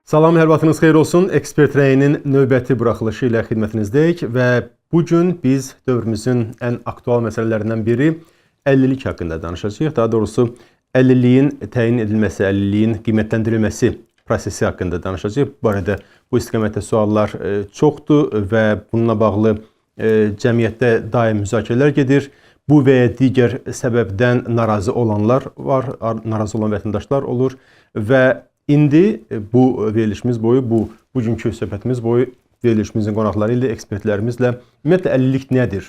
Salam, hər vaxtınız xeyir olsun. Ekspert rəyinin növbəti buraxılışı ilə xidmətinizdəyik və bu gün biz dövrümüzün ən aktual məsələlərindən biri əlillik haqqında danışacağıq. Daha doğrusu əlilliyin təyin edilməsi, əlilliyin qiymətləndirilməsi prosesi haqqında danışacağıq. Bu barədə bu istiqamətdə suallar çoxdur və bununla bağlı cəmiyyətdə daim müzakirələr gedir. Bu və ya digər səbəbdən narazı olanlar var, narazı olan vətəndaşlar olur və İndi bu verilişimiz boyu, bu bugünkü söhbətimiz boyu verilişimizin qonaqları ilə, ekspertlərimizlə ümumiyyətlə əlillik nədir?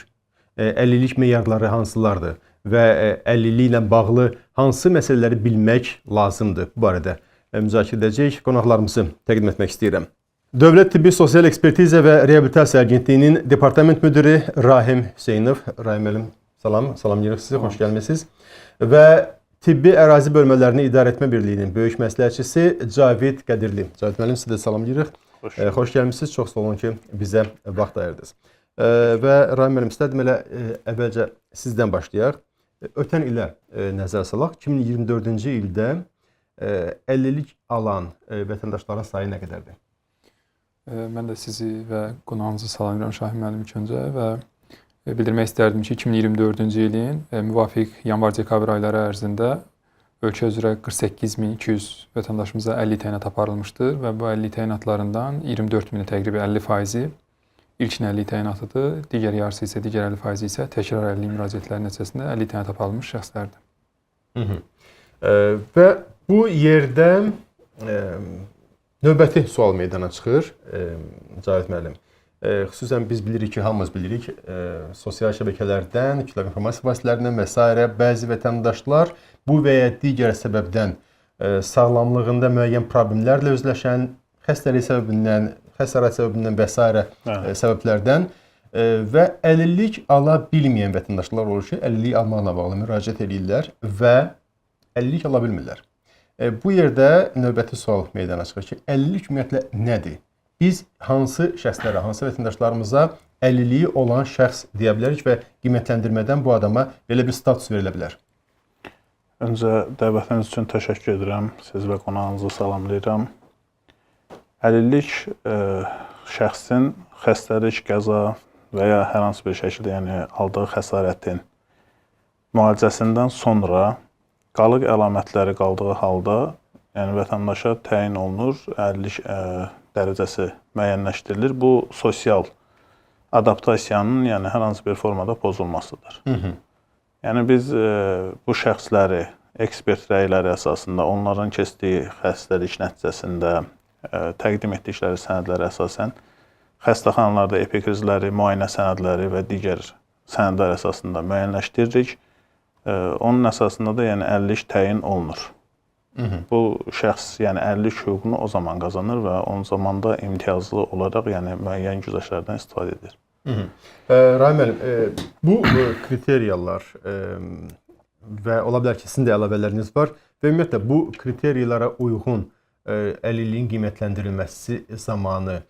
Əlillik meyarları hansılardır və əlilliklə bağlı hansı məsələləri bilmək lazımdır? Bu barədə müzakirə edəcəyik. Qonaqlarımızı təqdim etmək istəyirəm. Dövlət Tibbi Sosial Ekspertiza və Reabilitasiya Agentliyinin Departament müdiri Rahim Hüseynov. Rahim müəllim, salam, salamlayırıq sizi, xoş gəlmisiniz. Və Tibbi Ərazi Bölmələrini İdarə Etmə Birliyinin böyük məsləhətçisi Cavid Qədirli. Cavid müəllim, sizi də salamlayırıq. Xoş gəlmisiniz. Çox sağ olun ki, bizə vaxt ayırdınız. Və Rahim müəllim, istərdim elə əvvəlcə sizdən başlayaq. Ötən ilə nəzər salaq. 2024-cü ildə əlillik alan vətəndaşların sayı nə qədərdir? Mən də sizi və qonağınızı salamlayıram Şahin müəllim ilk öncə və bildirmək istərdim ki, 2024-cü ilin müvafiq yanvar-dekabr ayları ərzində ölkə üzrə 48.200 vətəndaşımıza əlillik təyinatı aparılmışdır və bu əlillik təyinatlarından 24.000-i təqribən 50%-i ilkin əlillik təyinatıdır, digər yarısı isə, digər 50% isə təkrar əlillik müraciətləri nəticəsində əlillik təyinatı aparılmış şəxslərdir. Və bu yerdə növbəti sual meydana çıxır, Cavid müəllim. Xüsusən biz bilirik ki, hamımız bilirik, sosial şəbəkələrdən, kütləvi informasiya vasitələrindən və sairə bəzi vətəndaşlar bu və ya digər səbəbdən sağlamlığında müəyyən problemlərlə üzləşən, xəstəlik səbəbindən, xəsarət səbəbindən və sairə səbəblərdən və əlillik ala bilməyən vətəndaşlar olur ki, əlillik almaqla bağlı müraciət edirlər və əlillik ala bilmirlər. Bu yerdə növbəti sual meydana çıxır ki, əlillik ümumiyyətlə nədir? Biz hansı şəxslərə, hansı vətəndaşlarımıza əlilliyi olan şəxs deyə bilərik və qiymətləndirmədən bu adama belə bir status verilə bilər? Öncə dəvətiniz üçün təşəkkür edirəm. Siz və qonağınızı salamlayıram. Əlillik şəxsin xəstəlik, qəza və ya hər hansı bir şəkildə, yəni aldığı xəsarətin müalicəsindən sonra qalıq əlamətləri qaldığı halda, yəni vətəndaşa təyin olunur, əlillik dərəcəsi müəyyənləşdirilir. Bu sosial adaptasiyanın, yəni hər hansı bir formada pozulmasıdır. Yəni biz bu şəxsləri ekspert rəyləri əsasında, onların keçdiyi xəstəlik nəticəsində təqdim etdikləri sənədlərə əsasən xəstəxanalarda epikrizləri, müayinə sənədləri və digər sənədlər əsasında müəyyənləşdiririk. Onun əsasında da yəni əlillik təyin olunur. Bu şəxs, yəni əlillik hüququnu o zaman qazanır və onun zamanda imtiyazlı olaraq, yəni müəyyən güzəştlərdən istifadə edir. Rahim müəllim, bu kriteriyalar və ola bilər ki, sizin də əlavələriniz var və ümumiyyətlə bu kriteriyalara uyğun əlilliyin qiymətləndirilməsi zamanı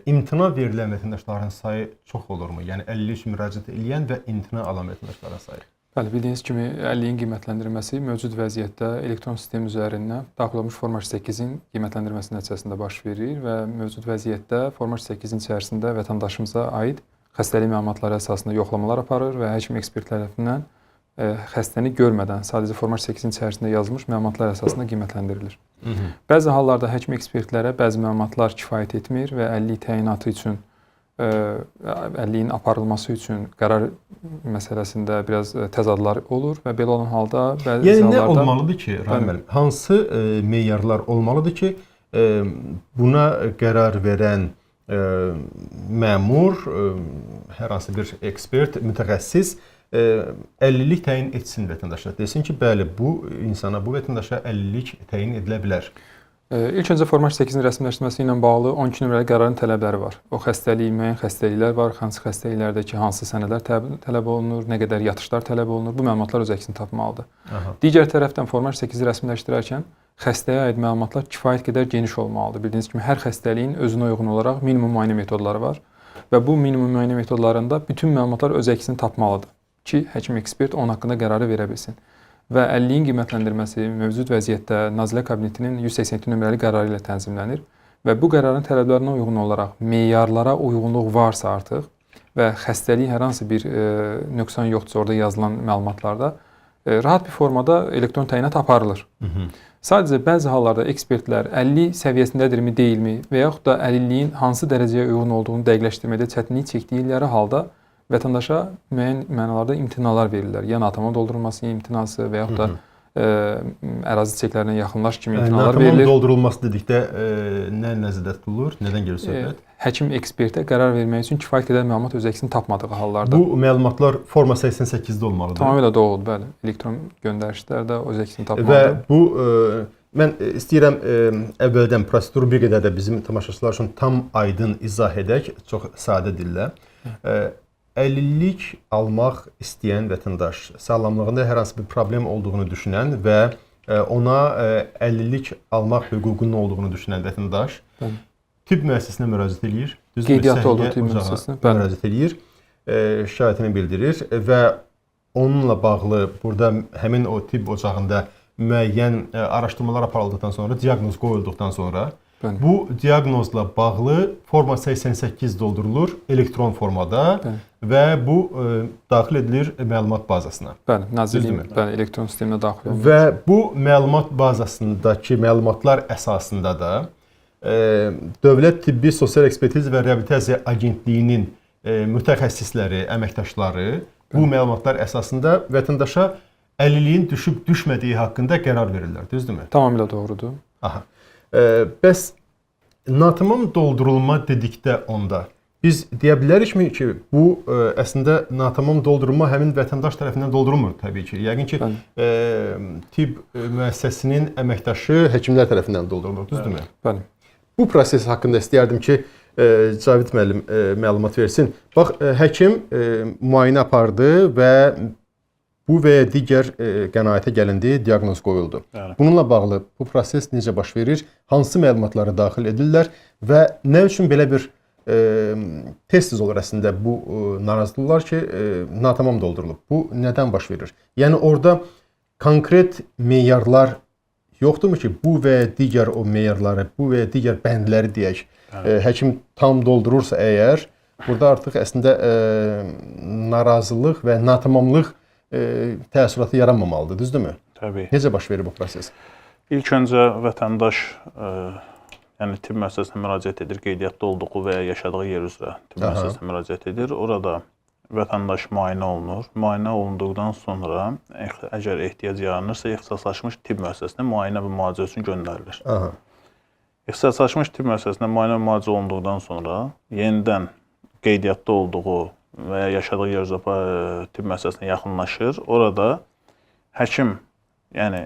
imtina verilən vətəndaşların sayı çox olurmu? Yəni əlillik üçün müraciət edən və imtina alan vətəndaşların sayı. Bəli, bildiyiniz kimi əlilliyin qiymətləndirilməsi mövcud vəziyyətdə elektron sistem üzərindən daxil olmuş Forma 8-in qiymətləndirilməsi nəticəsində baş verir və mövcud vəziyyətdə Forma 8-in içərisində vətəndaşımıza aid xəstəlik məlumatları əsasında yoxlamalar aparır və həkim ekspert tərəfindən xəstəni görmədən sadəcə Forma 8-in içərisində yazılmış məlumatlar əsasında qiymətləndirilir. Bəzi hallarda həkim ekspertlərə bəzi məlumatlar kifayət etmir və əlillik təyinatı üçün, əlilliyin aparılması üçün qərar məsələsində biraz təzadlar olur və belə olan halda bəzi yəni nə hallarda olmalıdır ki, Rahim müəllim, hansı meyarlar olmalıdır ki, buna qərar verən məmur, hər hansı bir ekspert, mütəxəssis əlillik təyin etsin vətəndaşa. Desin ki, bəli, bu insana, bu vətəndaşa əlillik təyin edilə bilər. İlk öncə Forma 8-in rəsmiləşdirilməsi ilə bağlı 12 nömrəli qərarın tələbləri var. O xəstəlik, müəyyən xəstəliklər var, hansı xəstəliklərdəki hansı sənədlər tələb olunur, nə qədər yatışlar tələb olunur, bu məlumatlar öz əksini tapmalıdır. Aha. Digər tərəfdən Forma 8-i rəsmiləşdirərkən xəstəyə aid məlumatlar kifayət qədər geniş olmalıdır. Bildiyiniz kimi hər xəstəliyin özünə uyğun olaraq minimum müayinə metodları var və bu minimum müayinə metodlarında bütün məlumatlar öz əksini tapmalıdır ki, həkim ekspert onun haqqında qərarı verə bilsin. Və əlilliyin qiymətləndirilməsi mövcud vəziyyətdə Nazirlər Kabinetinin 187 nömrəli qərarı ilə tənzimlənir. Və bu qərarın tələblərinə uyğun olaraq meyarlara uyğunluq varsa artıq və xəstəliyin hər hansı bir nöqsan yoxdursa orada yazılan məlumatlarda rahat bir formada elektron təyinat aparılır. Sadəcə bəzi hallarda ekspertlər əlillik səviyyəsindədirmi, deyilmi və yaxud da əlilliyin hansı dərəcəyə uyğun olduğunu dəqiqləşdirməkdə çətinlik çəkdikləri halda vətəndaşa müəyyən mənalarda imtinalar verirlər. Ya natamam doldurulması imtinası və yaxud da ərazi çeklərinə yaxınlaş kimi imtinalar verilir. Natamam doldurulması dedikdə nə nəzərdə tutulur? Nədən gedir söhbət? Həkim ekspertə qərar vermək üçün kifayət qədər məlumat öz əksini tapmadığı hallarda. Bu məlumatlar forma 88-də olmalıdır. Tamamilə doğrudur, bəli. Elektron göndərişlərdə öz əksini tapmalıdır. Və bu mən istəyirəm əvvəldən proseduru bir qədər də bizim tamaşaçılar üçün tam aydın izah edək, çox sadə dillə. Əlillik almaq istəyən vətəndaş, sağlamlığında hər hansı bir problem olduğunu düşünən və ona əlillik almaq hüququnun olduğunu düşünən vətəndaş tibb müəssisəsinə müraciət eləyir. Qeydiyyatda olduğu tibb müəssisəsinə müraciət eləyir, şikayətini bildirir və onunla bağlı burada həmin o tibb ocağında müəyyən araşdırmalar aparıldıqdan sonra, diaqnoz qoyulduqdan sonra bəli, bu diaqnozla bağlı forma 88 doldurulur elektron formada. Bəli. Və bu daxil edilir məlumat bazasına. Bəli, nazirliyin, bəli, elektron sisteminə daxil olunur. Və bu məlumat bazasındakı məlumatlar əsasında da Dövlət Tibbi Sosial Ekspertiza və Reabilitasiya Agentliyinin mütəxəssisləri, əməkdaşları bu məlumatlar əsasında vətəndaşa əlilliyin düşüb düşmədiyi haqqında qərar verirlər, düzdürmü? Tamamilə doğrudur. Aha. Bəs natamam doldurulma dedikdə onda biz deyə bilərikmi ki, bu əslində natamam doldurulma həmin vətəndaş tərəfindən doldurulmur təbii ki. Yəqin ki, tibb müəssisəsinin əməkdaşı həkimlər tərəfindən doldurulur, düzdürmü? Bəli. Bu proses haqqında istəyərdim ki, Cavid müəllim məlumat versin. Bax, həkim müayinə apardı və bu və ya digər qənaətə gəlindi, diaqnoz qoyuldu. Bəli. Bununla bağlı bu proses necə baş verir, hansı məlumatları daxil edirlər və nə üçün belə bir tez-tez olur əslində bu narazıdırlar ki, natamam doldurulub. Bu nədən baş verir? Yəni orada konkret meyarlar yoxdurmu ki, bu və ya digər o meyarları, bu və ya digər bəndləri deyək, həkim tam doldurursa əgər, burada artıq əslində narazılıq və natamamlıq təəssüratı yaranmamalıdır, düzdürmü? Təbii. Necə baş verir bu proses? İlk öncə vətəndaş yəni tibb müəssisəsinə müraciət edir, qeydiyyatda olduğu və ya yaşadığı yer üzrə tibb müəssisəsinə müraciət edir. Orada vətəndaş müayinə olunur. Müayinə olunduqdan sonra əgər ehtiyac yaranırsa, ixtisaslaşmış tibb müəssisəsinə müayinə və müalicə üçün göndərilir. Aha. İxtisaslaşmış tibb müəssisəsinə müayinə və müalicə olunduqdan sonra yenidən qeydiyyatda olduğu və ya yaşadığı yer üzrə tibb müəssisəsinə yaxınlaşır. Orada həkim, yəni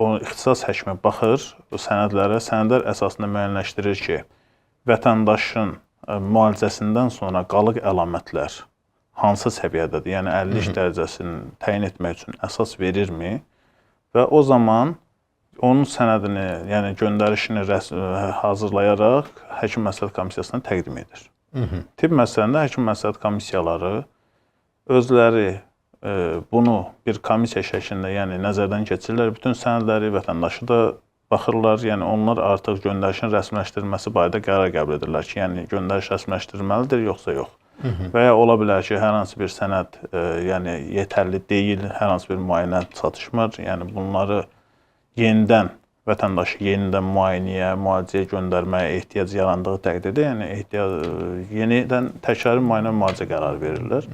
o ixtisas həkimi baxır o sənədlərə, sənədlər əsasında müəyyənləşdirir ki, vətəndaşın müalicəsindən sonra qalıq əlamətlər hansı səviyyədədir, yəni əlillik dərəcəsini təyin etmək üçün əsas verirmi və o zaman onun sənədini, yəni göndərişini hazırlayaraq həkim məsləhət komissiyasına təqdim edir. Tibb məsələsində həkim məsləhət komissiyaları özləri bunu bir komissiya şəklində, yəni nəzərdən keçirirlər, bütün sənədləri, vətəndaşı da baxırlar, yəni onlar artıq göndərişin rəsmiləşdirilməsi barədə qərar qəbul edirlər ki, yəni göndəriş rəsmiləşdirilməlidir yoxsa yox. Və ya ola bilər ki, hər hansı bir sənəd yəni yetərli deyil, hər hansı bir müayinə çatışmır, yəni bunları yenidən vətəndaşı yenidən müayinəyə, müalicəyə göndərməyə ehtiyac yarandığı təqdirdə, yəni yenidən təkrari müayinə müalicə qərarı verirlər.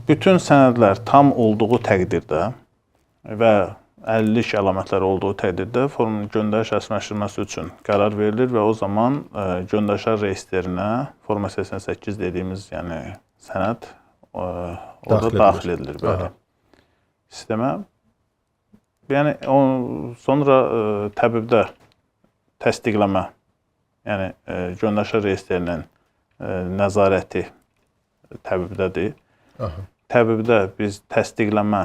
Bütün sənədlər tam olduğu təqdirdə və əlillik əlamətləri olduğu təqdirdə formun göndəriş rəsmiləşdirilməsi üçün qərar verilir və o zaman göndərişlər reyestrinə forma 88 dediyimiz, yəni sənəd orada daxil edilir belə sistemə. Yəni sonra təbibdə təsdiqləmə, yəni göndərişlər reyestrinin nəzarəti təbibdədir. Aha. Təbibdə biz təsdiqləmə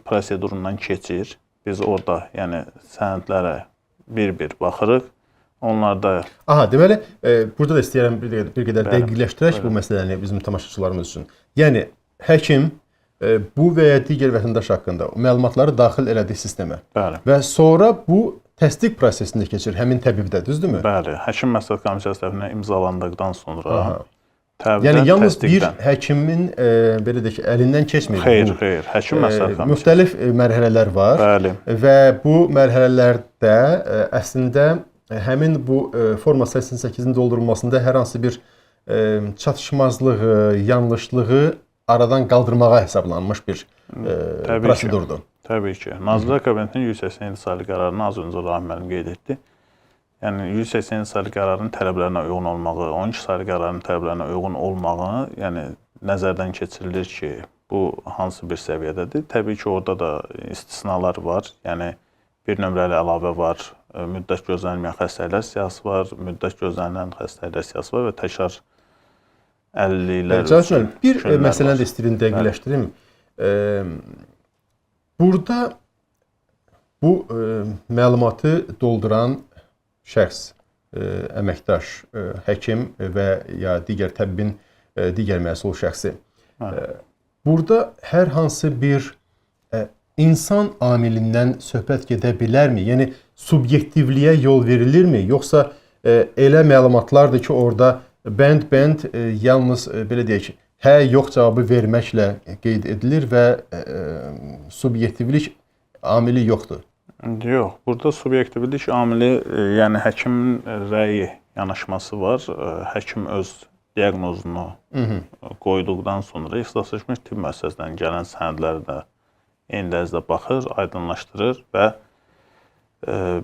prosedurundan keçir. Biz orada, yəni sənədlərə bir-bir baxırıq. Onlarda... Aha, deməli, burada da istəyirəm bir qədər dəqiqləşdirək bu məsələni bizim tamaşaçılarımız üçün. Yəni, həkim bu və ya digər vətəndaş haqqında məlumatları daxil elədi sistemə. Bəli. Və sonra bu təsdiq prosesində keçir həmin təbibdə, düzdürmü? Bəli, həkim məsləhət komissiyası tərəfindən imzalandıqdan sonra təbibdən, Yəni yalnız bir təsdiqdən. həkimin belə deyək, əlindən keçmir Xeyr, bu. Xeyr, həkim məsləhət komissiyası. Müxtəlif mərhələlər var. Bəli. Və bu mərhələlərdə əslində həmin bu forma 88-in doldurulmasında hər hansı bir çatışmazlığı, yanlışlığı aradan qaldırmağa hesablanmış bir prosedurdur. Təbii ki. Nazirlər Kabinetinin 187 saylı qərarını az öncə Rahim müəllim qeyd etdi. Yəni 187 saylı qərarın tələblərinə uyğun olmağı, 12 saylı qərarın tələblərinə uyğun olmağı, yəni nəzərdən keçirilir ki, bu hansı bir səviyyədədir. Təbii ki, orada da istisnalar var. Yəni bir nömrəli əlavə var, müddət gözlənilməyən xəstəliklər siyahısı var, müddət gözlənilən xəstəliklər siyahısı var və təkrar əlilliklər üçün bir məsələni də istəyirəm dəqiqləşdirim. Burada bu məlumatı dolduran şəxs, əməkdaş, həkim və ya digər təbibin digər məsul şəxsi. Burada hər hansı bir insan amilindən söhbət gedə bilərmi? Yəni subyektivliyə yol verilirmi? Yoxsa elə məlumatlardır ki, orada bənd-bənd yalnız belə deyək, hə, yox cavabı verməklə qeyd edilir və subyektivlik amili yoxdur? Yox, burada subyektivlik amili, yəni həkimin rəyi yanaşması var. Həkim öz diaqnozunu qoyduqdan sonra ixtisaslaşmış tibb müəssisəsindən gələn sənədləri də eyni dərzdə baxır, aydınlaşdırır və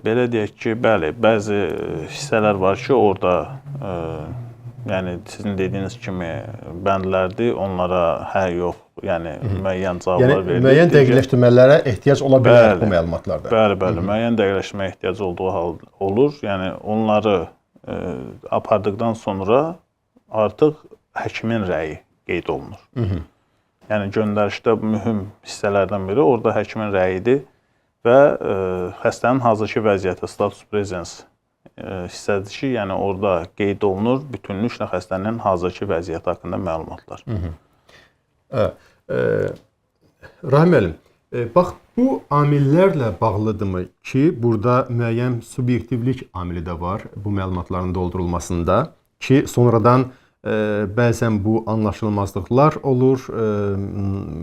belə deyək ki, bəli, bəzi hissələr var ki, orada yəni sizin dediyiniz kimi bəndlərdir, onlara hə, yox, yəni müəyyən cavablar verilir. Yəni müəyyən dəqiqləşdirmələrə ehtiyac ola bilər bu məlumatlarda. Bəli, bəli, müəyyən dəqiqləşdirməyə ehtiyac olduğu hal olur. Yəni onları apardıqdan sonra artıq həkimin rəyi qeyd olunur. Yəni göndərişdə mühüm hissələrdən biri orada həkimin rəyidir və xəstənin hazırki vəziyyəti, status presens hissədir ki, yəni orada qeyd olunur bütünlüklə xəstənin hazırki vəziyyəti haqqında məlumatlar. Rahim müəllim, bax bu amillərlə bağlıdırmı ki, burada müəyyən subyektivlik amili də var bu məlumatların doldurulmasında ki, sonradan bəzən bu anlaşılmazlıqlar olur,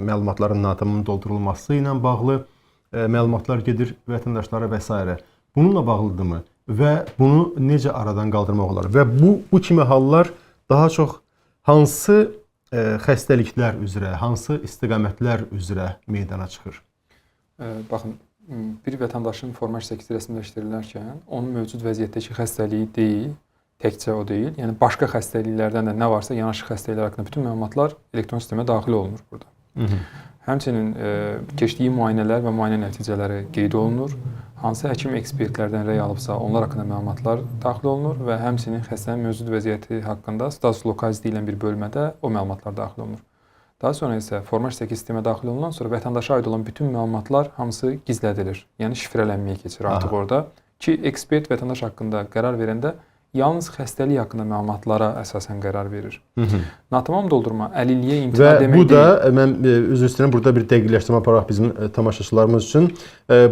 məlumatların natamam doldurulması ilə bağlı məlumatlar gedir vətəndaşlara və s. Bununla bağlıdırmı? Və bunu necə aradan qaldırmaq olar? Və bu kimi hallar daha çox hansı xəstəliklər üzrə, hansı istiqamətlər üzrə meydana çıxır? Baxın, bir vətəndaşın forma 8 rəsmiləşdirilərkən onun mövcud vəziyyətdəki xəstəliyi deyil, təkcə o deyil, yəni başqa xəstəliklərdən də nə varsa yanaşı xəstəliklər haqqında bütün məlumatlar elektron sistemə daxil olunur burada. Həmçinin keçdiyi müayinələr və müayinə nəticələri qeyd olunur. Hansı həkim ekspertlərdən rəy alıbsa, onlar haqqında məlumatlar daxil olunur və həmçinin xəstənin mövcud vəziyyəti haqqında status lokalis deyilən bir bölmədə o məlumatlar daxil olunur. Daha sonra isə forma 8 sistemə daxil olunan sonra vətəndaşa aid olan bütün məlumatlar hamısı gizlədilir. Yəni şifrələnməyə keçir artıq orada ki, ekspert vətəndaş haqqında qərar verəndə yalnız xəstəlik haqqında məlumatlara əsasən qərar verir. Natamam doldurma əlilliyə imtina və demək bu da, deyil. Mən üzr istəyirəm, burada bir dəqiqləşdirmə aparaq bizim tamaşaçılarımız üçün.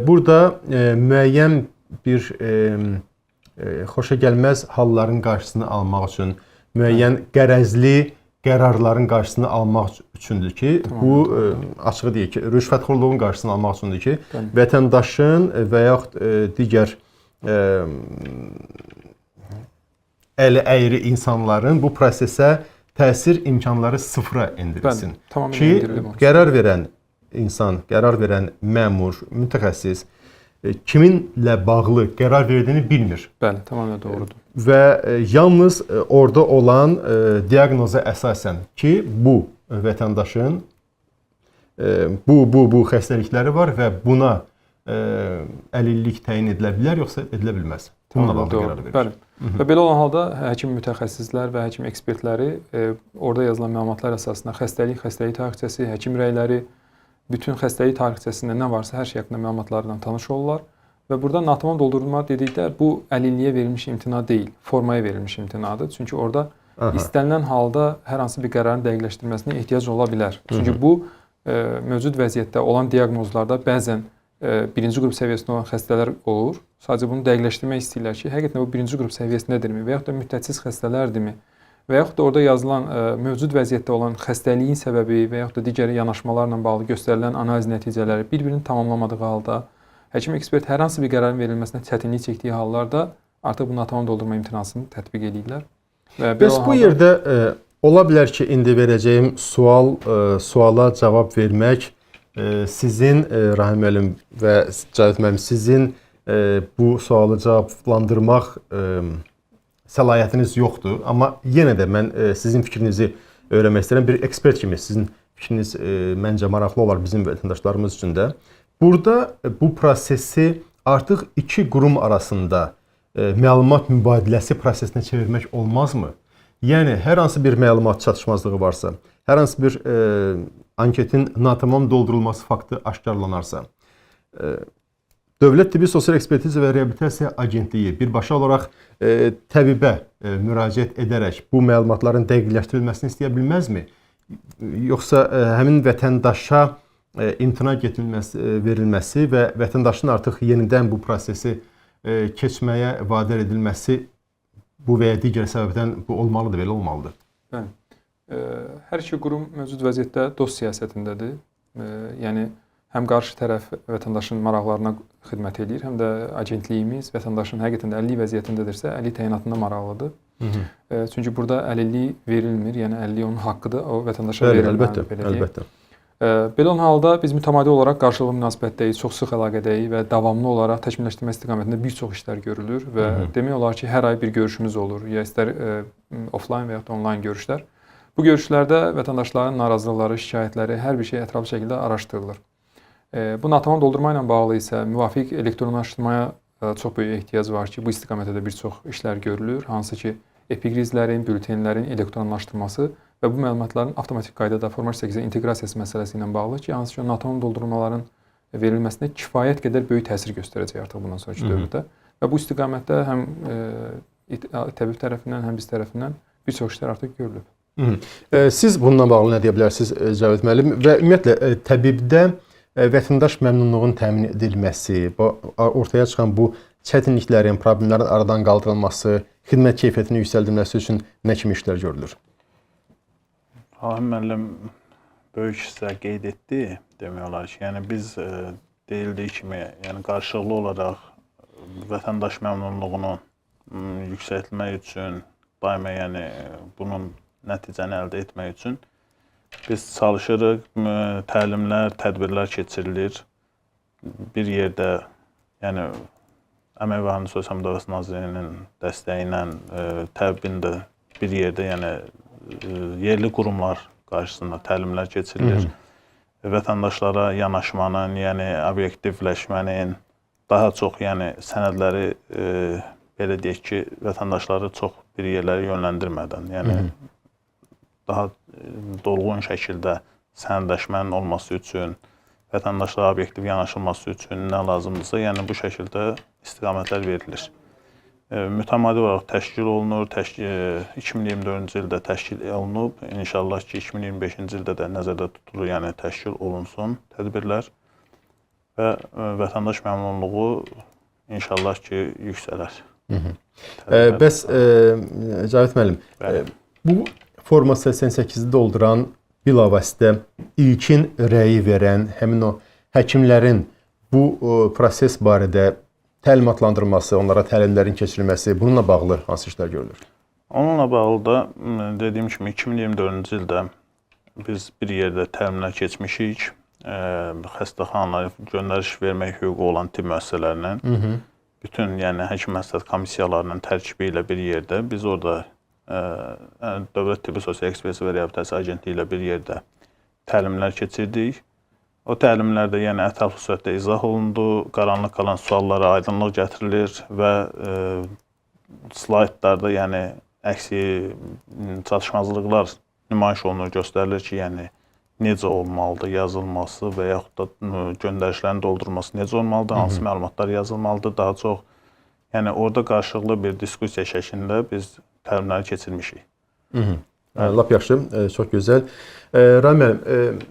Burada müəyyən bir xoşagəlməz halların qarşısını almaq üçün, müəyyən qərəzli qərarların qarşısını almaq üçündür ki, bu açığı deyək ki, rüşvətxorluğun qarşısını almaq üçündür ki, vətəndaşın və yaxud digər əli əyri insanların bu prosesə təsir imkanları sıfıra endirilsin. Bəli, ki, qərar verən insan, qərar verən məmur, mütəxəssis kiminlə bağlı qərar verdiyini bilmir. Bəli, tamamilə doğrudur. Və yalnız orada olan diaqnoza əsasən ki, bu vətəndaşın bu xəstəlikləri var və buna əlillik təyin edilə bilər, yoxsa edilə bilməz. Bununla bağlı qərar verir. Bəli. Və belə olan halda həkim mütəxəssislər və həkim ekspertləri orada yazılan məlumatlar əsasında xəstəlik, xəstəlik tarixçəsi, həkim rəyləri, bütün xəstəlik tarixçəsində nə varsa hər şey haqqında məlumatlarla tanış olurlar. Və burada natamam doldurma dedikdə bu əlilliyə verilmiş imtina deyil, formaya verilmiş imtinadır. Çünki orada istənilən halda hər hansı bir qərarın dəqiqləşdirilməsinə ehtiyac ola bilər. Çünki bu mövcud vəziyyətdə olan diaqnozlarda bəzən birinci qrup səviyyəsində olan xəstələr olur. Sadəcə bunu dəqiqləşdirmək istəyirlər ki, həqiqətən bu birinci qrup səviyyəsindədirmi və yaxud da müddətsiz xəstələrdirmi? Və yaxud da orada yazılan mövcud vəziyyətdə olan xəstəliyin səbəbi və yaxud da digər yanaşmalarla bağlı göstərilən analiz nəticələri bir-birini tamamlamadığı halda həkim ekspert hər hansı bir qərarın verilməsinə çətinlik çəkdiyi hallarda artıq bu natamam doldurma imtinasını tətbiq eləyirlər. Və Bəs bu yerdə ola bilər ki, indi verəcəyim sual suala cavab vermək sizin Rahim müəllim və Cavid müəllim sizin bu sualı cavablandırmaq səlahiyyətiniz yoxdur, amma yenə də mən sizin fikrinizi öyrənmək istəyirəm. Bir ekspert kimi sizin fikriniz məncə maraqlı olar bizim vətəndaşlarımız üçün də. Burada bu prosesi artıq iki qurum arasında məlumat mübadiləsi prosesinə çevirmək olmazmı? Yəni hər hansı bir məlumat çatışmazlığı varsa, hər hansı bir anketin natamam doldurulması faktı aşkarlanarsa, Dövlət Tibbi Sosial Ekspertiza və Reabilitasiya Agentliyi birbaşa olaraq təbibə müraciət edərək bu məlumatların dəqiqləşdirilməsini istəyə bilməzmi? Yoxsa həmin vətəndaşa imtina getirilməsi, verilməsi və vətəndaşın artıq yenidən bu prosesi keçməyə vadar edilməsi bu və ya digər səbəbdən bu olmalıdır, belə olmalıdır. Bəli. Hər iki qurum mövcud vəziyyətdə dost siyasətindədir. Yəni həm qarşı tərəf vətəndaşın maraqlarına xidmət eləyir, həm də agentliyimiz vətəndaşın həqiqətən də əlillik vəziyyətindədirsə, əlillik təyinatında maraqlıdır. Hı -hı. Çünki burada əlillik verilmir, yəni əlillik onun haqqıdır, o vətəndaşa verilməlidir. Əlbəttə, əlbəttə. Belə olan halda biz mütəmadi olaraq qarşılıqlı münasibətdəyik, çox sıx əlaqədəyik və davamlı olaraq təkmilləşdirmə istiqamətində bir çox işlər görülür və hı -hı. demək olar ki, hər ay bir görüşümüz olur, ya istər offline və ya da onlayn görüşlər. Bu görüşlərdə vətəndaşların narazılıqları, şikayətləri, hər bir şey ətraflı şəkildə araşdırılır. Bu natamam doldurma ilə bağlı isə müvafiq elektronlaşdırmaya çox böyük ehtiyac var ki, bu istiqamətdə də bir çox işlər görülür. Hansı ki, epikrizlərin, bültenlərin elektronlaşdırması və bu məlumatların avtomatik qaydada forma 8-ə inteqrasiyası məsələsi ilə bağlı ki, hansı ki, natamam doldurmaların verilməsinə kifayət qədər böyük təsir göstərəcək artıq bundan sonraki dövrdə. Və bu istiqamətdə həm təbib tərəfindən, həm biz tərəfindən bir çox işlər artıq görülüb. Siz bununla bağlı nə deyə bilərsiniz, Cavid müəllim? Və ümumiyyətlə təbibdə vətəndaş məmnunluğunun təmin edilməsi, ortaya çıxan bu çətinliklərin, problemlərin aradan qaldırılması, xidmət keyfiyyətinin yüksəldilməsi üçün nə kimi işlər görülür? Rahim müəllim böyük hissə qeyd etdi, demək olar ki, yəni biz deyildiyi kimi, yəni qarşılıqlı olaraq vətəndaş məmnunluğunu yüksəltmək üçün, daima yəni bunun nəticəni əldə etmək üçün biz çalışırıq, təlimlər, tədbirlər keçirilir. Bir yerdə, yəni Əmək və Əhalinin Sosial Müdafiəsi Nazirliyinin dəstəyi ilə təbibin də bir yerdə, yəni yerli qurumlar qarşısında təlimlər keçirilir. Hı -hı. Vətəndaşlara yanaşmanın, yəni obyektivləşmənin, daha çox yəni sənədləri belə deyək ki, vətəndaşları çox bir yerlərə yönləndirmədən, yəni hı -hı. daha dolğun şəkildə sənədləşmənin olması üçün, vətəndaşlara obyektiv yanaşılması üçün nə lazımdırsa, yəni bu şəkildə istiqamətlər verilir. Mütəmadi olaraq təşkil olunur, 2024-cü ildə təşkil olunub, İnşallah ki, 2025-ci ildə də nəzərdə tutulur, yəni təşkil olunsun tədbirlər və vətəndaş məmnunluğu inşallah ki, yüksələr. Hı -hı. Bəs Cavid müəllim, bu Forma 88-i dolduran bilavasitə ilkin rəyi verən həmin o həkimlərin bu proses barədə təlimatlandırılması, onlara təlimlərin keçirilməsi, bununla bağlı hansı işlər görülür? Onunla bağlı da dediyim kimi 2024-cü ildə biz bir yerdə təlimlər keçmişik. Xəstəxanalara göndəriş vermək hüququ olan tibb müəssisələrinin bütün, yəni həkim məsləhət komissiyalarının tərkibi ilə bir yerdə biz orada Dövlət Tibbi Sosial Ekspertiza və Reabilitasiya Agentliyi ilə bir yerdə təlimlər keçirdik. O təlimlərdə yəni ətraflı surətdə izah olundu, qaranlıq qalan suallara aydınlıq gətirilir və slaydlarda yəni əksi çatışmazlıqlar nümayiş olunur, göstərilir ki, yəni necə olmalıdır yazılması və yaxud da göndərişlərin doldurulması necə olmalıdır, hansı məlumatlar yazılmalıdır daha çox. Yəni orada qarşılıqlı bir diskussiya şəklində biz təlimləri keçirmişik. Lap yaxşı, çox gözəl. Rahim müəllim,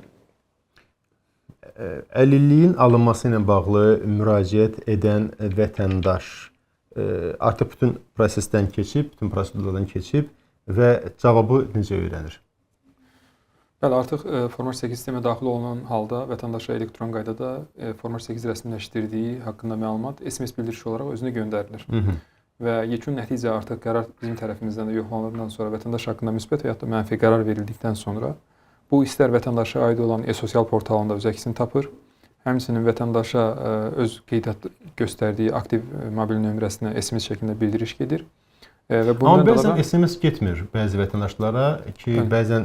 Əlilliyin alınması ilə bağlı müraciət edən vətəndaş artıq bütün prosesdən keçib, bütün prosedurlardan keçib və cavabı necə öyrənir? Bəli, artıq forma 8 sistemə daxil olunan halda vətəndaşa elektron qaydada forma 8 rəsmiləşdirdiyi haqqında məlumat SMS bildirişi olaraq özünə göndərilir. Hı -hı. Və yekun nəticə artıq qərar bizim tərəfimizdən də yoxlanıldıqdan sonra vətəndaş haqqında müsbət və ya da mənfi qərar verildikdən sonra bu istər vətəndaşa aid olan e-sosial portalında öz əksini tapır, həmçinin vətəndaşa öz qeydiyyat göstərdiyi aktiv mobil nömrəsinə SMS şəklində bildiriş gedir. Və bundan amma bəzən SMS getmir bəzi vətəndaşlara ki, bəli, bəzən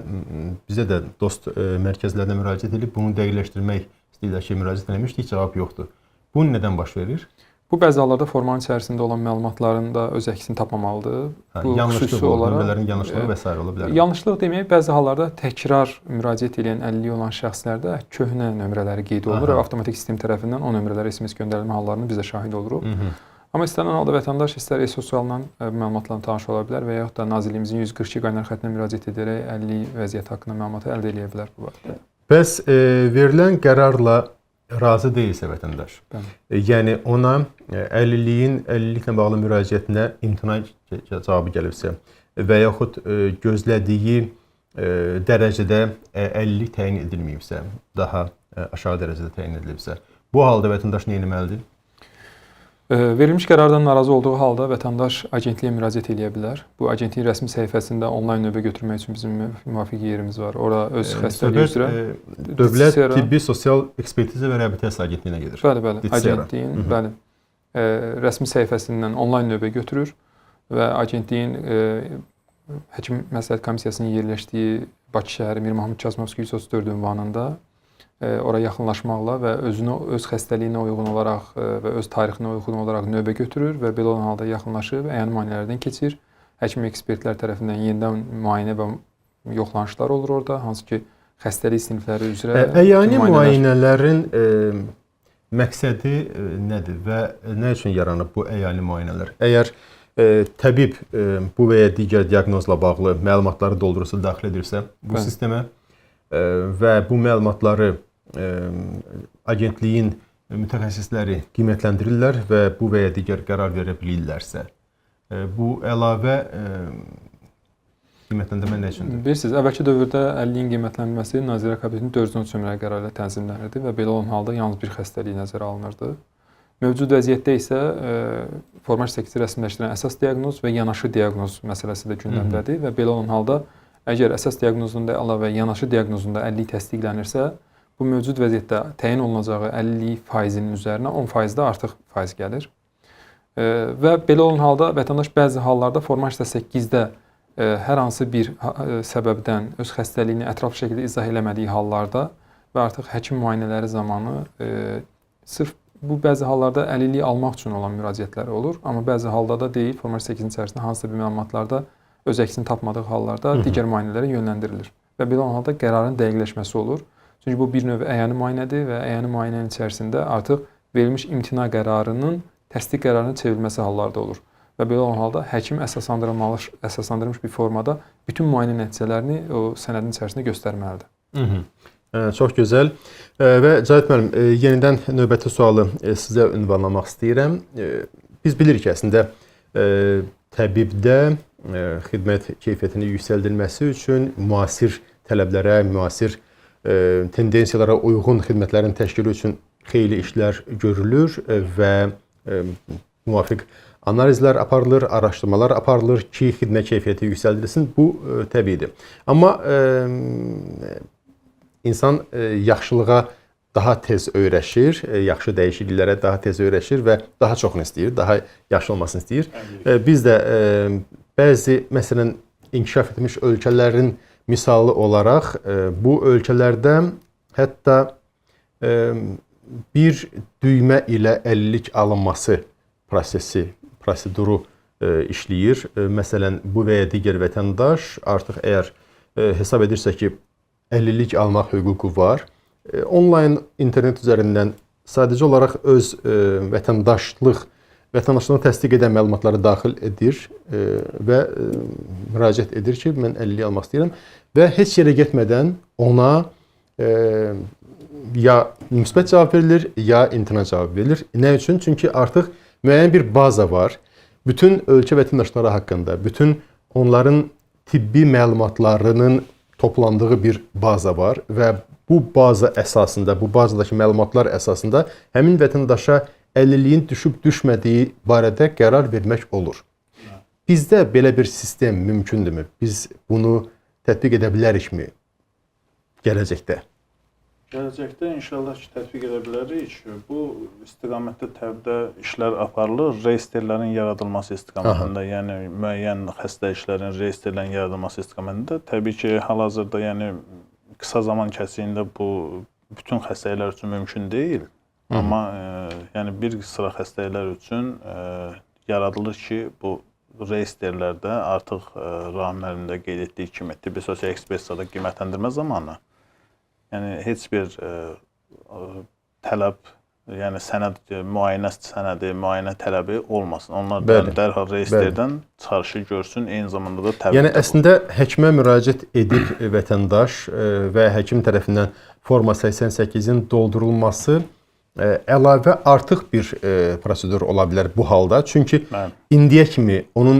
bizə də dost mərkəzlərinə müraciət edib bunu dəqiqləşdirmək istəyirlər ki, müraciət eləmişdik, cavab yoxdur. Bu nədən baş verir? Bu bəzi hallarda formanın içərisində olan məlumatların da öz əksini tapmamalıdır. Hə, bu xüsusi olaraq nömrələrin yanlışlığı və s. ola bilər. Yanlışlıq demək, bəzi hallarda təkrar müraciət edən əlilliyi olan şəxslərdə köhnə nömrələri qeyd olunur və avtomatik sistem tərəfindən o nömrələrə SMS göndərilmə hallarını biz də şahid oluruq. Hı -hı. Amma istənilən halda vətəndaş istər e-sosialla məlumatla tanış ola bilər və yaxud da Nazirliyimizin 142 qaynar xəttinə müraciət edərək əlillik vəziyyəti haqqında məlumatı əldə edə bilər bu barədə. Bəs verilən qərarla razı deyilsə vətəndaş, yəni ona əlilliklə bağlı müraciətinə imtina cavabı gəlibsə və yaxud gözlədiyi dərəcədə əlillik təyin edilməyibsə, daha aşağı dərəcədə təyin edilibsə, bu halda vətəndaş nə etməlidir? Verilmiş qərardan narazı olduğu halda vətəndaş agentliyə müraciət edə bilər. Bu agentliyin rəsmi səhifəsində onlayn növbə götürmək üçün bizim müvafiq yerimiz var. Ora öz xəstəliyi üzrə Dövlət Tibbi Sosial Ekspertiza və Reabilitasiya Agentliyinə gedir. Bəli, bəli. Agentliyin, bəli, rəsmi səhifəsindən onlayn növbə götürür və agentliyin Həkim Məsləhət Komissiyasının yerləşdiyi Bakı şəhəri Mir Mahmud Kazımovski 134 ünvanında ora yaxınlaşmaqla və özünü öz xəstəliyinə uyğun olaraq və öz tarixinə uyğun olaraq növbə götürür və belə olan halda yaxınlaşır və əyani müayinələrdən keçir. Həkim ekspertlər tərəfindən yenidən müayinə və yoxlanışlar olur orada, hansı ki xəstəlik sinifləri üzrə. Əyani müayinələrin məqsədi nədir və nə üçün yaranıb bu əyani müayinələr? Əgər təbib bu və ya digər diaqnozla bağlı məlumatları doldurursa, daxil edirsə bu sistemə və bu məlumatları agentliyin mütəxəssisləri qiymətləndirirlər və bu və ya digər qərar verə bilirlərsə, bu əlavə qiymətləndirmə nə üçündür? Bilirsiniz, əvvəlki dövrdə əlilliyin qiymətləndirməsi Nazirlər Kabinetinin 413 nömrəli qərarı ilə tənzimlənirdi və belə olan halda yalnız bir xəstəlik nəzərə alınırdı. Mövcud vəziyyətdə isə forma 8-i rəsmiləşdirən əsas diaqnoz və yanaşı diaqnoz məsələsi də gündəmdədir və belə olan halda əgər əsas diaqnozunda əlavə yanaşı diaqnozunda əlillik təsdiqlənirsə, bu mövcud vəziyyətdə təyin olunacağı əlillik faizinin üzərinə 10% də artıq faiz gəlir. Və belə olan halda vətəndaş bəzi hallarda forma 8-də hər hansı bir səbəbdən öz xəstəliyini ətraflı şəkildə izah eləmədiyi hallarda və artıq həkim müayinələri zamanı sırf bu bəzi hallarda əlillik almaq üçün olan müraciətlər olur, amma bəzi halda da deyil, forma 8-in içərisində hansısa bir məlumatlarda öz əksini tapmadığı hallarda digər müayinələrə yönləndirilir və belə olan halda qərarın dəqiqləşməsi olur. Çünki bu bir növ əyani müayinədir və əyani müayinənin içərisində artıq verilmiş imtina qərarının təsdiq qərarına çevrilməsi hallarda olur. Və belə olan halda həkim əsaslandırılmış bir formada bütün müayinə nəticələrini o sənədin içərisində göstərməlidir. Çox gözəl. Və Cavid müəllim, yenidən növbəti sualı sizə ünvanlamaq istəyirəm. Biz bilirik ki, əslində təbibdə xidmət keyfiyyətinin yüksəldilməsi üçün müasir tələblərə, müasir tendensiyalara uyğun xidmətlərin təşkili üçün xeyli işlər görülür və müvafiq analizlər aparılır, araşdırmalar aparılır ki, xidmət keyfiyyəti yüksəldilsin. Bu təbiidir. Amma insan yaxşılığa daha tez öyrəşir, yaxşı dəyişikliklərə daha tez öyrəşir və daha çoxunu istəyir, daha yaxşı olmasını istəyir. Biz də bəzi, məsələn, inkişaf etmiş ölkələrin misalı olaraq bu ölkələrdə hətta bir düymə ilə əlillik alınması prosesi, proseduru işləyir. Məsələn, bu və ya digər vətəndaş artıq əgər hesab edirsə ki, əlillik almaq hüququ var, onlayn internet üzərindən sadəcə olaraq öz vətəndaşlığını təsdiq edən məlumatları daxil edir və müraciət edir ki, mən əlillik almaq istəyirəm və heç yerə getmədən ona ya müsbət cavab verilir, ya imtina cavabı verilir. Nə üçün? Çünki artıq müəyyən bir baza var. Bütün ölkə vətəndaşları haqqında, bütün onların tibbi məlumatlarının toplandığı bir baza var və bu baza əsasında, bu bazadakı məlumatlar əsasında həmin vətəndaşa əlilliyin düşüb düşmədiyi barədə qərar vermək olur. Bizdə belə bir sistem mümkündürmü? Biz bunu tətbiq edə bilərikmi gələcəkdə? Gələcəkdə inşallah ki, tətbiq edə bilərik. Bu istiqamətdə təbdə işlər aparılır. Reyestrlərin yaradılması istiqamətində, yəni müəyyən xəstəliklərin reyestrlərin yaradılması istiqamətində. Təbii ki, hal-hazırda, yəni qısa zaman kəsiyində bu bütün xəstəliklər üçün mümkün deyil. Amma yəni bir sıra xəstəliklər üçün yaradılır ki, bu reyestrlərdə artıq Rahim müəllim də qeyd etdiyi kimi tibbi sosial ekspertizada qiymətləndirmə zamanı, yəni heç bir tələb, yəni sənəd, müayinə sənədi, müayinə tələbi olmasın. Onlar dərhal reyestrdən çıxarışı görsün, eyni zamanda da təbibdə. Yəni əslində həkimə müraciət edib vətəndaş və həkim tərəfindən forma 88-in doldurulması əlavə artıq bir prosedur ola bilər bu halda. Çünki indiyə kimi onun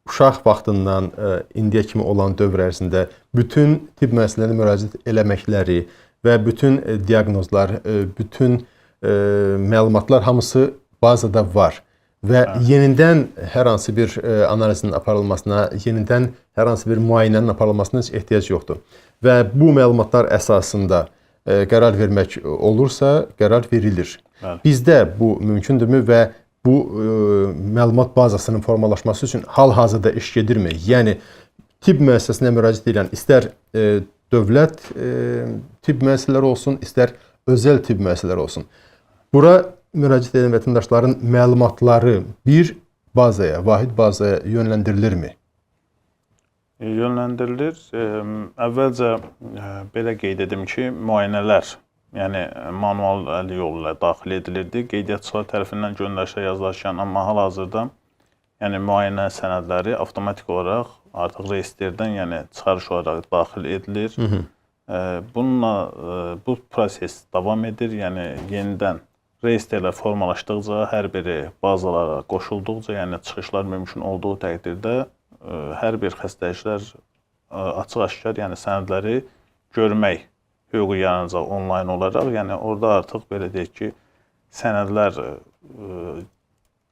uşaq vaxtından indiyə kimi olan dövr ərzində bütün tibb müəssisələrinə müraciət eləməkləri və bütün diaqnozlar, bütün məlumatlar hamısı bazada var və yenidən hər hansı bir analizin aparılmasına, yenidən hər hansı bir müayinənin aparılmasına heç ehtiyac yoxdur. Və bu məlumatlar əsasında qərar vermək olursa, qərar verilir. Bəli. Bizdə bu mümkündürmü və bu məlumat bazasının formalaşması üçün hal-hazırda iş gedirmi? Yəni tibb müəssisəsinə müraciət edən istər dövlət tibb müəssisələri olsun, istər özəl tibb müəssisələri olsun. Bura müraciət edən vətəndaşların məlumatları bir bazaya, vahid bazaya yönləndirilirmi? Yönləndirilir. Əvvəlcə belə qeyd edim ki, müayinələr, yəni manual əl yolu ilə daxil edilirdi. Qeydiyyatçılar tərəfindən göndərişlər yazılarkən, amma hal-hazırda yəni müayinə sənədləri avtomatik olaraq artıq reyestrdən, yəni çıxarış olaraq daxil edilir. Bununla bu proses davam edir. Yəni yenidən reyestrlər formalaşdıqca, hər biri bazalara qoşulduqca, yəni çıxışlar mümkün olduğu təqdirdə hər bir xəstəliklər açıq-aşkar, yəni sənədləri görmək hüququ yaranacaq onlayn olaraq. Yəni orada artıq belə deyək ki, sənədlər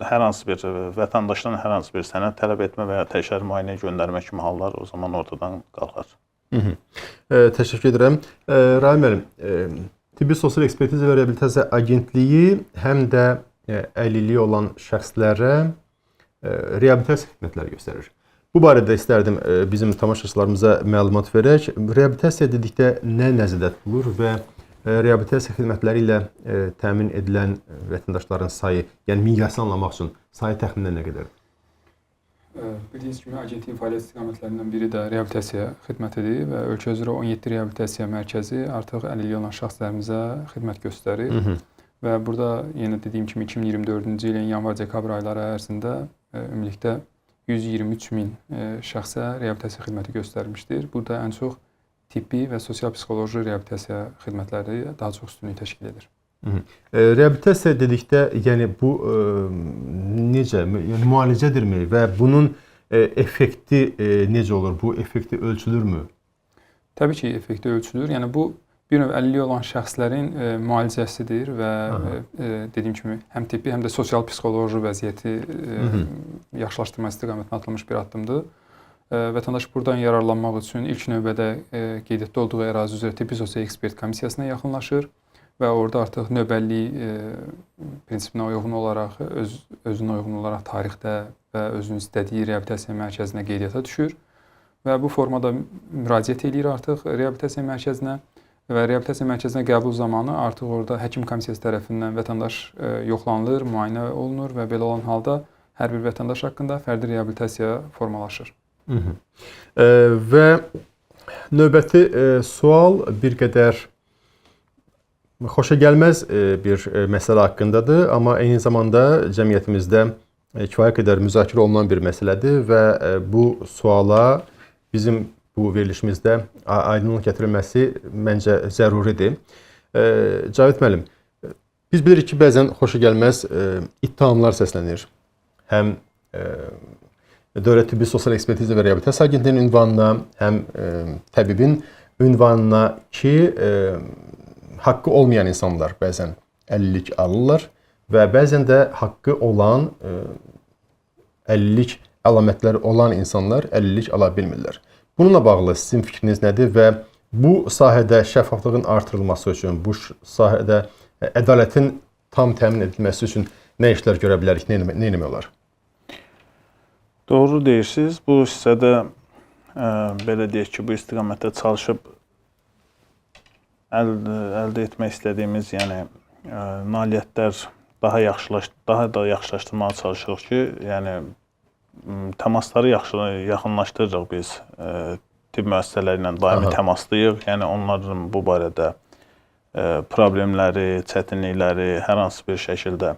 hər hansı bir vətəndaşdan hər hansı bir sənəd tələb etmə və ya təkrar müayinəyə göndərmə kimi hallar o zaman ortadan qalxar. Təşəkkür edirəm. Rahim müəllim, Tibbi Sosial Ekspertiza və Reabilitasiya Agentliyi həm də əlilliyi olan şəxslərə reabilitasiya xidmətləri göstərir. Bu barədə istərdim bizim tamaşaçılarımıza məlumat verək. Reabilitasiya dedikdə nə nəzərdə tutulur və reabilitasiya xidmətləri ilə təmin edilən vətəndaşların sayı, yəni miqyası anlamaq üçün sayı təxminən nə qədərdir? Bildiyiniz kimi, agentliyin fəaliyyət istiqamətlərindən biri də reabilitasiya xidmətidir və ölkə üzrə 17 reabilitasiya mərkəzi artıq əlilliyi olan şəxslərimizə xidmət göstərir. Və burada yenə dediyim kimi 2024-cü ilin yanvar-dekabr ayları ərzində ümumilikdə 123 min şəxsə reabilitasiya xidməti göstərmişdir. Burada ən çox tibbi və sosial-psixoloji reabilitasiya xidmətləri daha çox üstünlük təşkil edir. Reabilitasiya dedikdə, yəni bu necə, yəni müalicədirmi və bunun effekti necə olur? Bu effekti ölçülürmü? Təbii ki, effekti ölçülür. Yəni bu bir növ əlilliyi olan şəxslərin müalicəsidir və dediyim kimi həm tibbi, həm də sosial-psixoloji vəziyyəti yaxşılaşdırma istiqamətində atılmış bir addımdır. Vətəndaş buradan yararlanmaq üçün ilk növbədə qeydiyyatda olduğu ərazi üzrə tibbi sosial ekspert komissiyasına yaxınlaşır və orada artıq növbəllik prinsipinə uyğun olaraq, özünə uyğun olaraq tarixdə və özünün istədiyi reabilitasiya mərkəzinə qeydiyyata düşür və bu formada müraciət eləyir artıq reabilitasiya mərkəzinə və reabilitasiya mərkəzinə qəbul zamanı artıq orada həkim komissiyası tərəfindən vətəndaş yoxlanılır, müayinə olunur və belə olan halda hər bir vətəndaş haqqında fərdi reabilitasiya formalaşır. Və növbəti sual bir qədər xoşa gəlməz bir məsələ haqqındadır, amma eyni zamanda cəmiyyətimizdə kifayət qədər müzakirə olunan bir məsələdir və bu suala bizim bu verilişimizdə aydınlıq gətirilməsi məncə zəruridir. Cavid müəllim, biz bilirik ki, bəzən xoşagəlməz ittihamlar səslənir. Həm Dövlət Tibbi Sosial Ekspertiza və Reabilitasiya Agentliyinin ünvanına, həm təbibin ünvanına ki, haqqı olmayan insanlar bəzən əlillik alırlar və bəzən də haqqı olan, əlillik əlamətləri olan insanlar əlillik ala bilmirlər. Bununla bağlı sizin fikriniz nədir və bu sahədə şəffaflığın artırılması üçün, bu sahədə ədalətin tam təmin edilməsi üçün nə işlər görə bilərik, nə etmək olar? Doğru deyirsiniz. Bu hissədə belə deyək ki, bu istiqamətdə çalışıb əldə etmək istədiyimiz, yəni nailiyyətlər daha da yaxşılaşdırmağa çalışırıq ki, yəni təmasları yaxınlaşdırırıq biz. Tibb müəssisələri ilə daimi təmasdayıq. Yəni onların bu barədə problemləri, çətinlikləri hər hansı bir şəkildə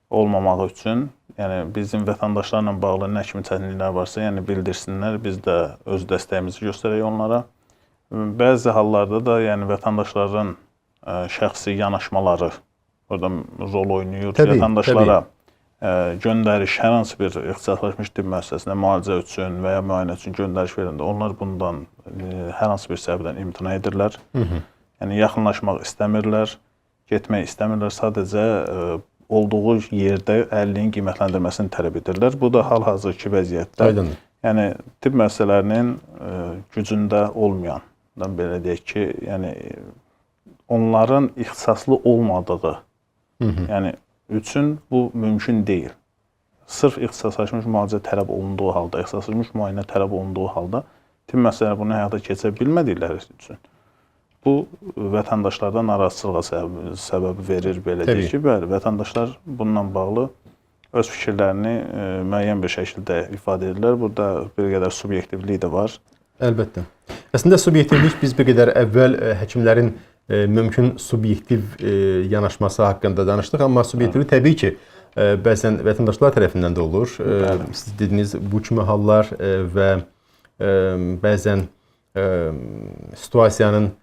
olmamağı üçün, yəni bizim vətəndaşlarla bağlı nə kimi çətinliklər varsa, yəni bildirsinlər, biz də öz dəstəyimizi göstərək onlara. Bəzi hallarda da, yəni vətəndaşların şəxsi yanaşmaları orada rol oynayır. Təbii, vətəndaşlara göndəriş, hər hansı bir ixtisaslaşmış tibb müəssisəsinə müalicə üçün və ya müayinə üçün göndəriş verəndə onlar bundan hər hansı bir səbəbdən imtina edirlər. Yəni yaxınlaşmaq istəmirlər, getmək istəmirlər, sadəcə olduğu yerdə əlilliyin qiymətləndirməsini tələb edirlər. Bu da hal-hazırki vəziyyətdə, Aydındır. Yəni tibb müəssisələrinin gücündə olmayan, belə deyək ki, yəni onların ixtisaslı olmadığı, yəni üçün bu mümkün deyil. Sırf ixtisaslaşmış müalicə tələb olunduğu halda, ixtisaslaşmış müayinə tələb olunduğu halda tibb müəssisələri bunu həyata keçirə bilmədikləri üçün bu vətəndaşlarda narazılığa səbəb verir, belə deyək ki, bəli, vətəndaşlar bununla bağlı öz fikirlərini müəyyən bir şəkildə ifadə edirlər. Burada bir qədər subyektivlik də var. Əlbəttə. Əslində subyektivlik biz bir qədər əvvəl həkimlərin mümkün subyektiv yanaşması haqqında danışdıq, amma subyektivlik təbii ki, bəzən vətəndaşlar tərəfindən də olur. Siz dediyiniz bu kimi hallar və bəzən situasiyanın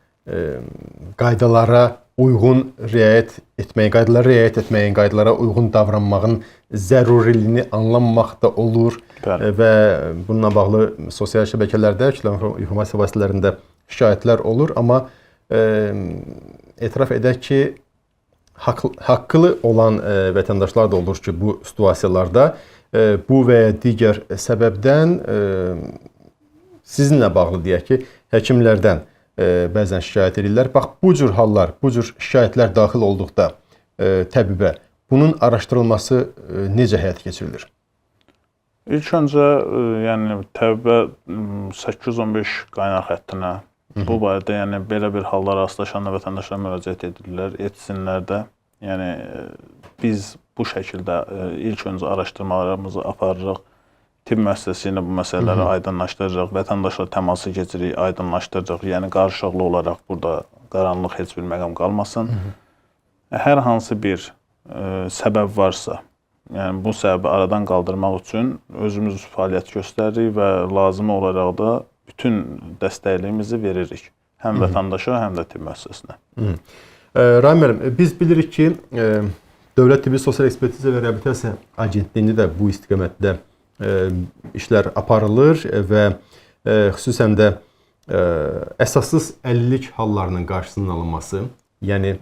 qaydalara uyğun riayət etməyin, qaydalara riayət etməyin, qaydalara uyğun davranmağın zəruriliyini anlamaq da olur. Bəli. Və bununla bağlı sosial şəbəkələrdə, kütləvi informasiya vasitələrində şikayətlər olur, amma etiraf edək ki, haqqlı olan vətəndaşlar da olur ki, bu situasiyalarda bu və ya digər səbəbdən sizinlə bağlı deyək ki, həkimlərdən bəzən şikayət edirlər. Bax, bu cür hallar, bu cür şikayətlər daxil olduqda təbibə bunun araşdırılması necə həyata keçirilir? İlk öncə, yəni təbibə 815 qaynar xəttinə bu barədə, yəni belə bir halda rastlaşanda vətəndaşlar müraciət edirlər, etsinlər də. Yəni biz bu şəkildə ilk öncə araşdırmalarımızı aparırıq. Tibb müəssisəsi ilə bu məsələləri aydınlaşdırırıq, vətəndaşla təması keçirik, aydınlaşdırırıq. Yəni qarışıqlı olaraq burada qaranlıq heç bir məqam qalmasın. Hər hansı bir səbəb varsa, yəni bu səbəbi aradan qaldırmaq üçün özümüz fəaliyyət göstəririk və lazımi olaraq da bütün dəstəkliyimizi veririk. Həm vətəndaşa, həm də tibb müəssisəsinə. Rahim müəllim, biz bilirik ki, Dövlət Tibbi Sosial Ekspertiza və Reabilitasiya Agentliyində də bu istiqamətdə işlər aparılır və xüsusən də əsassız əlillik hallarının qarşısının alınması, yəni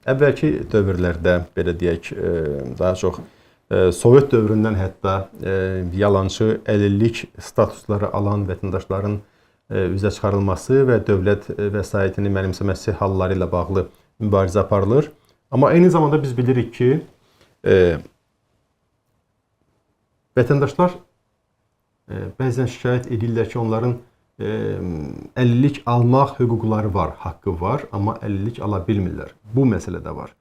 əvvəlki dövrlərdə, belə deyək, daha çox Sovet dövründən hətta yalançı əlillik statusları alan vətəndaşların üzə çıxarılması və dövlət vəsaitini mənimsəməsi halları ilə bağlı mübarizə aparılır. Amma eyni zamanda biz bilirik ki, vətəndaşlar bəzən şikayət edirlər ki, onların əlillik almaq hüquqları var, haqqı var, amma əlillik ala bilmirlər. Bu məsələ də var.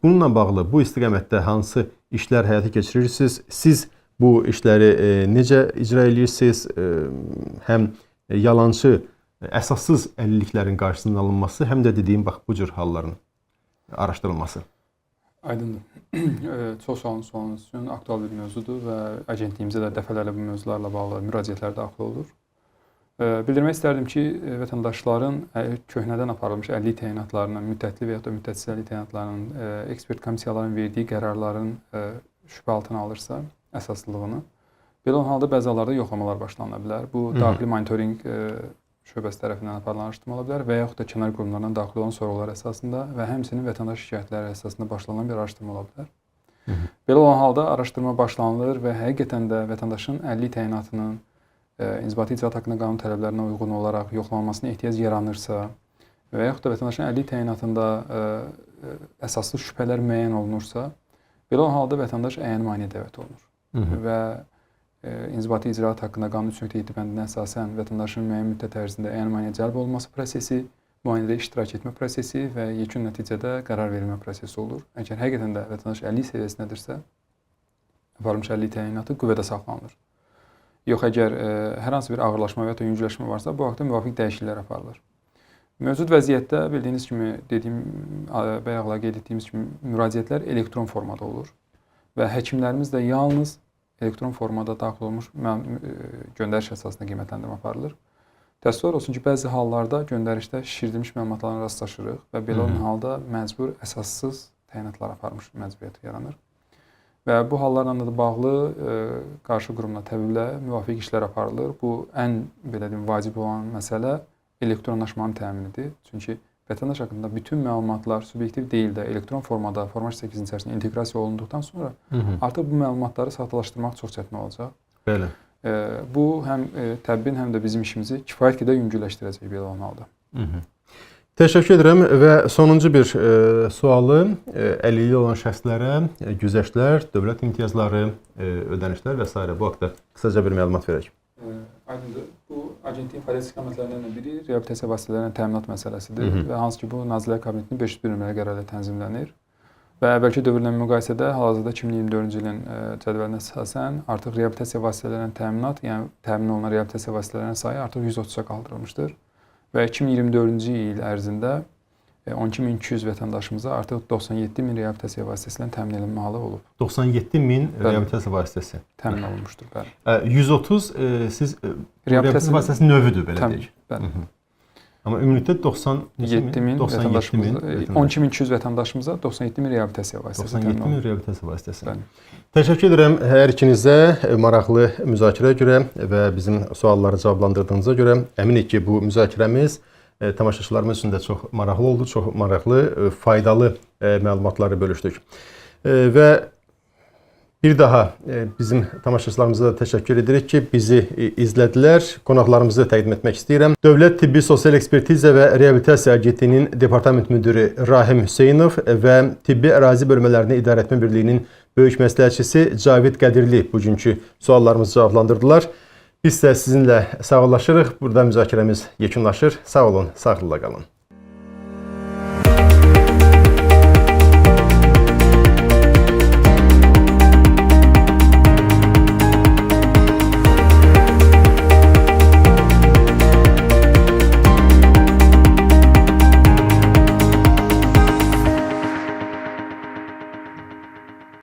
Bununla bağlı bu istiqamətdə hansı işlər həyata keçirirsiniz? Siz bu işləri necə icra edirsiniz? Həm yalançı, əsassız əlilliklərin qarşısının alınması, həm də dediyim bax bu cür halların araşdırılması. Aydındır. Çox sağ olun sualınız üçün. Aktual bir mövzudur və agentliyimizə də dəfələrlə bu mövzularla bağlı müraciətlər daxil olur. Bildirmək istərdim ki, vətəndaşların köhnədən aparılmış əlillik təyinatlarının, müddətli və ya da müddətsiz əlillik təyinatlarının, ekspert komissiyaların verdiyi qərarların şübhə altına alırsa əsaslılığını, belə olan halda bəzi hallarda yoxlamalar başlanıla bilər. Bu daxili monitorinq şöbəsi tərəfindən aparılan araşdırma ola bilər və yaxud da kənar qurumlardan daxil olan sorğular əsasında və həmçinin vətəndaş şikayətləri əsasında başlanılan bir araşdırma ola bilər. Belə olan halda araşdırma başlanılır və həqiqətən də vətəndaşın əlillik təyinatının inzibati icraat haqqında qanun tələblərinə uyğun olaraq yoxlanılmasına ehtiyac yaranırsa və yaxud da vətəndaşın əlillik təyinatında əsaslı şübhələr müəyyən olunursa, belə olan halda vətəndaş əyani müayinəyə dəvət olunur. Və inzibati icraat haqqında qanun 3.7 bəndinə əsasən vətəndaşın müəyyən müddət ərzində əyani müayinəyə cəlb olunması prosesi, müayinədə iştirak etmə prosesi və yekun nəticədə qərar verilmə prosesi olur. Əgər həqiqətən də vətəndaş əlillik səviyyəsindədirsə, aparılmış əlillik təyinatı qüvvədə saxlanılır. Yox, əgər hər hansı bir ağırlaşma və ya da yüngülləşmə varsa, bu haqda müvafiq dəyişikliklər aparılır. Mövcud vəziyyətdə bildiyiniz kimi, dediyim, bayaqlar qeyd etdiyimiz kimi müraciətlər elektron formada olur və həkimlərimiz də yalnız elektron formada daxil olmuş göndəriş əsasında qiymətləndirmə aparılır. Təəssüflər olsun ki, bəzi hallarda göndərişdə şişirdilmiş məlumatlara rastlaşırıq və belə olan halda məcbur əsassız təyinatlar aparmış məcburiyyəti yaranır. Və bu hallarla da bağlı qarşı qurumla, təbiblə müvafiq işlər aparılır. Bu ən belə deyim vacib olan məsələ elektronlaşmanın təminidir. Çünki vətəndaş haqqında bütün məlumatlar subyektiv deyil də elektron formada forma 8-in içərisində inteqrasiya olunduqdan sonra artıq bu məlumatları saxtalaşdırmaq çox çətin olacaq. Bəli. Bu həm təbibin, həm də bizim işimizi kifayət qədər yüngülləşdirəcək belə olan halda. Təşəkkür edirəm və sonuncu bir sualı əlilliyi olan şəxslərə güzəştlər, dövlət imtiyazları, ödənişlər və s. bu haqda qısaca bir məlumat verək. Aydındır. Bu agentliyin fəaliyyət istiqamətlərindən biri reabilitasiya vasitələrinin təminat məsələsidir və hansı ki bu Nazirlər Kabinetinin 501 nömrəli qərarı ilə tənzimlənir. Və əvvəlki dövrlə müqayisədə hal-hazırda 2024-cü ilin cədvəlinə əsasən artıq reabilitasiya vasitələrinin təminat, yəni təmin olunan reabilitasiya vasitələrinin sayı artıq 130-a qaldırılmışdır. Və 2024-cü il ərzində 12.200 vətəndaşımıza artıq 97.000 reabilitasiya vasitəsilə təmin edilmə halı olub. 97.000 reabilitasiya vasitəsi təmin olunmuşdur, bəli. 130 siz reabilitasiya vasitəsinin növüdür, belə deyək. Bəli. Amma ümumilikdə 97.000 vətəndaşımıza, 12.200 vətəndaşımıza 97.000 reabilitasiya vasitəsi təmin olunub. 97.000 reabilitasiya vasitəsi. Bəli. Təşəkkür edirəm hər ikinizə maraqlı müzakirəyə görə və bizim sualları cavablandırdığınıza görə. Əminik ki, bu müzakirəmiz tamaşaçılarımız üçün də çox maraqlı oldu, çox maraqlı, faydalı məlumatları bölüşdük. Və bir daha bizim tamaşaçılarımıza da təşəkkür edirik ki, bizi izlədilər. Qonaqlarımızı təqdim etmək istəyirəm. Dövlət Tibbi Sosial Ekspertiza və Reabilitasiya Agentliyinin Departament müdiri Rahim Hüseynov və Tibbi Ərazi Bölmələrini İdarə Etmə Birliyinin böyük məsləhətçisi Cavid Qədirli bugünkü suallarımızı cavablandırdılar. Biz də sizinlə sağollaşırıq. Burada müzakirəmiz yekunlaşır. Sağ olun, sağlıqla qalın.